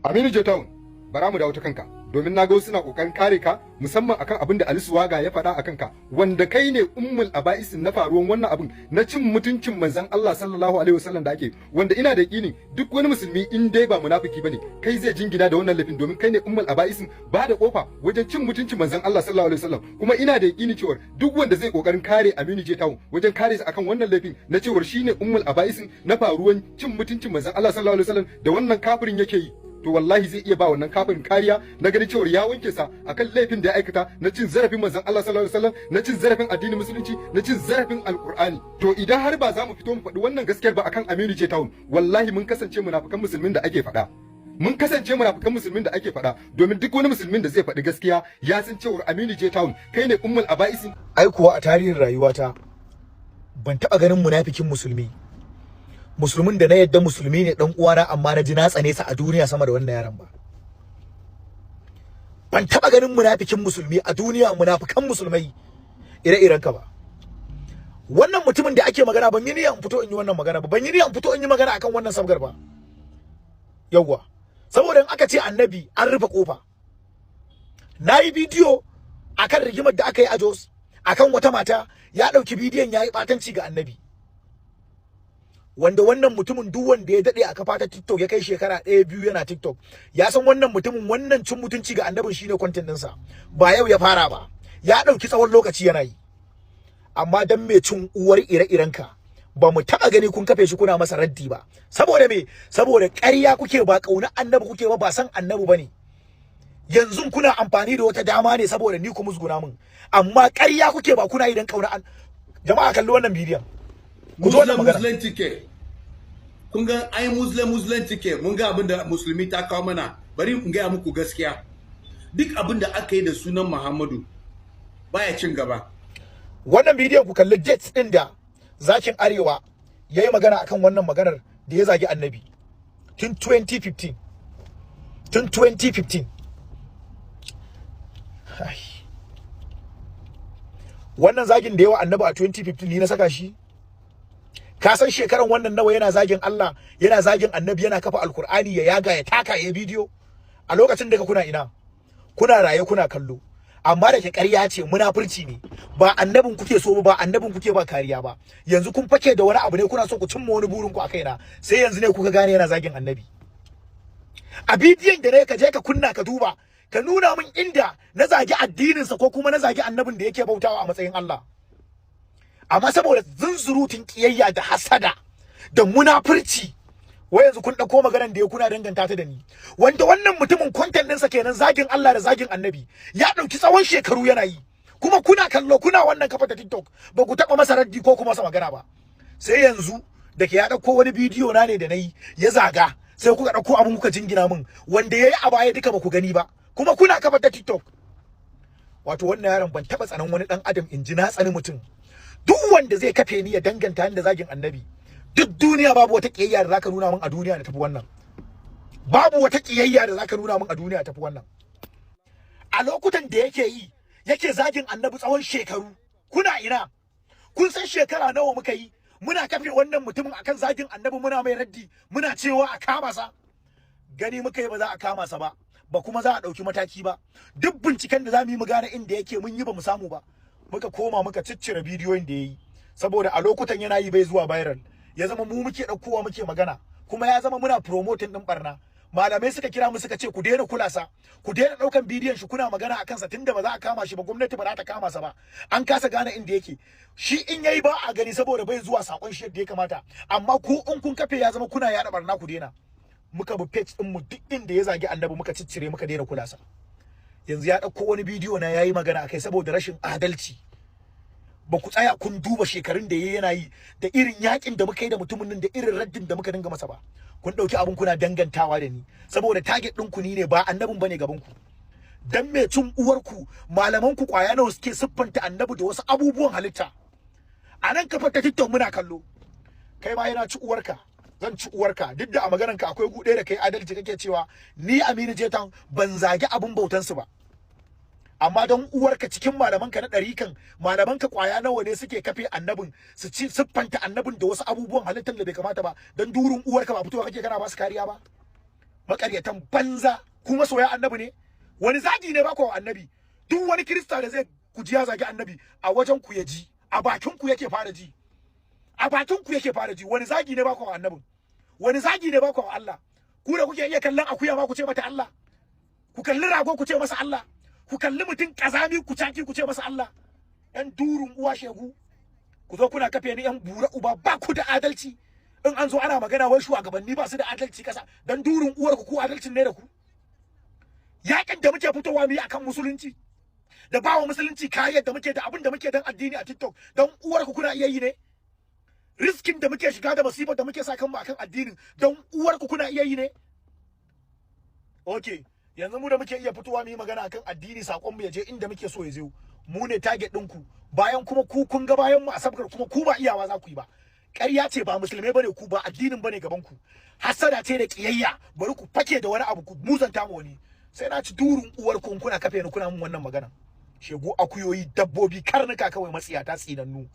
Aminu J Town, bara mu dawo ta kanka, domin na ga wasu suna kokarin kare ka, musamman akan abin da Ali Suwaga ya faɗa akan ka, wanda kai ne ummul aba'isin na faruwan wannan abin na cin mutuncin manzon Allah sallallahu alaihi wasallam da ake, wanda ina da yakinin duk wani musulmi, in dai ba munafiki bane, kai zai jingina da wannan laifin, domin kai ne ummul aba'isin ba da kofa wajen cin mutuncin manzon Allah sallallahu alaihi wasallam. Kuma ina da yakinin cewa duk wanda zai kokarin kare Aminu J Town wajen kare sa akan wannan laifin na cewar shine ummul aba'isin na faruwan cin mutuncin manzon Allah sallallahu alaihi wasallam da wannan kafirin yake yi, to wallahi zai iya ba wannan kafirin kariya na ganin cewa ya wanke sa akan laifin da ya aikata na cin zarafin manzon Allah sallallahu alaihi wasallam, na cin zarafin addinin Musulunci, na cin zarafin Alkur'ani. To idan har ba za mu fito mu faɗi wannan gaskiyar ba akan Aminu J Town, wallahi mun kasance munafukan musulmin da ake faɗa. Mun kasance munafukan musulmin da ake faɗa, domin duk wani musulmin da zai faɗi gaskiya ya san cewa Aminu J Town, kai ne ummul aba'isin. Ai kuwa a tarihin rayuwata ban taɓa ganin munafikin musulmi, musulmin da na yadda musulmi ne dan uwana, amma na ji na tsane sa a duniya sama da wannan yaron ba. Ban taɓa ganin munafikin musulmi a duniya, munafikan musulmai ire-iren ka ba. Wannan mutumin da ake magana, ban yi niyyar in fito in yi wannan magana ba, ban yi niyyar in fito in yi magana akan wannan sabgar ba. Yawwa, saboda in aka ce Annabi, an rufe kofa. Na yi bidiyo akan rigimar da aka yi a Jos akan wata mata, ya ɗauki bidiyon ya yi ɓatanci ga Annabi. Wanda wannan mutumin, duk wanda ya daɗe a kafa ta TikTok, ya kai shekara 1, 2 yana TikTok, ya san wannan mutumin, wannan cin mutunci ga Annabin shine content ɗinsa. Ba yau ya fara ba, ya ɗauki tsawon lokaci yana yi. Amma dan mai cin uwar ire-irenka, ba mu taɓa gani kun kafe shi kuna masa raddi ba. Saboda me? Saboda ƙarya kuke, ba ƙaunar Annabi kuke ba, ba san Annabi bane. Yanzu kuna amfani da wata dama ne saboda ni ku musguna min, amma ƙarya kuke, ba kuna yi dan ƙauna an. Jama'a, kalli wannan bidiyon, ku ji wannan magana. Muslim ticket, kun ga ai Muslim Muslim ticket, mun ga abin da musulmi ta kawo mana. Bari in gaya muku gaskiya, duk abin da aka yi da sunan Muhammadu baya cin gaba. Wannan bidiyon, ku kalli dates din da Zakin Arewa ya yi magana akan wannan maganar da ya zagi Annabi tun 2015, tun 2015. Ai. Wannan zagin da yawa Annabi a 2015, ni na saka shi. Ka san shekaran wannan nawa yana zagin Allah, yana zagin Annabi, yana kafa Alkur'ani ya yaga, ya taka, ya bidiyo? A lokacin da kuna ina? Kuna raye, kuna kallo. Amma da ke ƙarya ce, munafurci ne, ba Annabin kuke so ba, Annabin kuke ba kariya ba. Yanzu kun fake da wani abu ne, kuna so ku cimma wani burin ku a kaina. Sai yanzu ne kuka gane yana zagin Annabi a bidiyon da ne. Ka je ka kunna ka duba, ka nuna min inda na zagi addininsa ko kuma na zagi Annabin da yake bautawa a matsayin Allah. Amma saboda zunzurutun kiyayya da hasada da munafurci, wai yanzu kun ɗauko maganar da ya kuna danganta ta da ni. Wanda wannan mutumin content ɗinsa kenan, zagin Allah da zagin Annabi, ya ɗauki tsawon shekaru yana yi, kuma kuna kallo, kuna wannan kafa ta TikTok, ba ku taɓa masa raddi ko kuma masa magana ba. Sai yanzu da ke ya ɗauko wani bidiyo na ne da na yi ya zaga, sai kuka ɗauko abin kuka jingina min, wanda ya yi a baya duka ba ku gani ba, kuma kuna kafa ta TikTok. Wato wannan yaron, ban taɓa tsanan wani ɗan adam in ji na tsani mutum. Duk wanda zai kafe ni ya danganta ni da zagin Annabi, duk duniya babu wata kiyayya da zaka nuna min a duniya da tafi wannan. Babu wata kiyayya da zaka nuna min a duniya tafi wannan. A lokutan da yake yi, yake zagin Annabi tsawon shekaru, kuna ina? Kun san shekara nawa muka yi muna kafe wannan mutumin akan zagin Annabi, muna mai raddi, muna cewa a kama sa? Gani muka yi ba za a kama sa ba, ba kuma za a ɗauki mataki ba. Duk binciken da za mu yi mu gane inda yake, mun yi, ba mu samu ba. Muka koma muka ciccire bidiyoyin da ya yi, saboda a lokutan yana yi bai zuwa viral, ya zama mu muke ɗaukowa muke magana, kuma ya zama muna promoting ɗin barna. Malamai suka kira mu suka ce, "Ku daina kula sa, ku daina ɗaukan bidiyon shi kuna magana a kansa, tunda ba za a kama shi ba, gwamnati ba za ta kama sa ba, an kasa gane inda yake. Shi in yayi ba a gani saboda bai zuwa sakon shi yadda ya kamata, amma ku in kun kafe ya zama kuna yaɗa barna, ku daina." Muka bi page ɗin mu, duk inda ya zagi Annabi muka ciccire, muka daina kula sa. Yanzu ya ɗauko wani bidiyo na yayi magana akai. Saboda rashin adalci, ba ku tsaya kun duba shekarun da yayi yana yi, da irin yakin da muka yi da mutumin nan, da irin raddin da muka dinga masa ba. Kun ɗauki abin kuna dangantawa da ni, saboda target ɗin ku ni ne, ba Annabin bane gaban ku. Dan me cin uwarku, malaman ku kwaya nawa suke siffanta Annabi da wasu abubuwan halitta a nan kafar ta TikTok muna kallo? Kai ma yana ci uwarka, zan ci uwarka. Duk da a maganarka akwai gude da kai adalci, kake cewa ni Aminu J Town ban zagi abun bautansu ba. Amma don uwarka, cikin malamanka na ɗarikan, malamanka kwaya nawa ne suke kafe Annabin su ci siffanta Annabin da wasu abubuwan halittar da bai kamata ba? Don durin uwarka, ba fitowa kake kana ba su kariya ba. Makaryatan banza, kuma soya Annabi ne. Wani zagi ne ba ku Annabi? Duk wani Kirista da zai kuji ya zagi Annabi, a wajen ku ya ji, a bakin ku yake fara ji, a bakin ku yake fara ji. Wani zagi ne ba ku Annabin? Wani zagi ne ba ku Allah? Ku da kuke iya kallon akuya ma ku ce mata Allah, ku kalli rago ku ce masa Allah, ku kalli mutum kazami ku caki ku ce masa Allah. Yan durun uwa shegu, ku zo kuna kafe ni yan bura uba, ba ku da adalci. In an zo ana magana wai shugabanni ba su da adalci kasa, dan durun uwar ku, ku adalcin ne da ku? Yakin da muke fitowa mu yi akan Musulunci da bawa Musulunci kariyar da muke da abin da muke dan addini a TikTok, dan uwar ku kuna iya yi ne? Riskin da muke shiga da masifar da muke sa kanmu akan addinin, dan uwar ku kuna iya yi ne? Okay, yanzu mu da muke iya fitowa mu yi magana akan addini, sakon mu ya je inda muke so ya je, mu ne target ɗinku. Bayan kuma ku kun ga bayan mu a sabgar, kuma ku ba iyawa za ku yi ba. Ƙarya ce, ba Musulmai bane ku, ba addinin bane gaban ku, hasada ce da kiyayya. Bari ku fake da wani abu ku muzanta mu wani. Sai na ci durun uwar ku kuna kafe ni kuna mun wannan magana. Shegu, akuyoyi, dabbobi, karnuka kawai, matsiyata, tsinannu.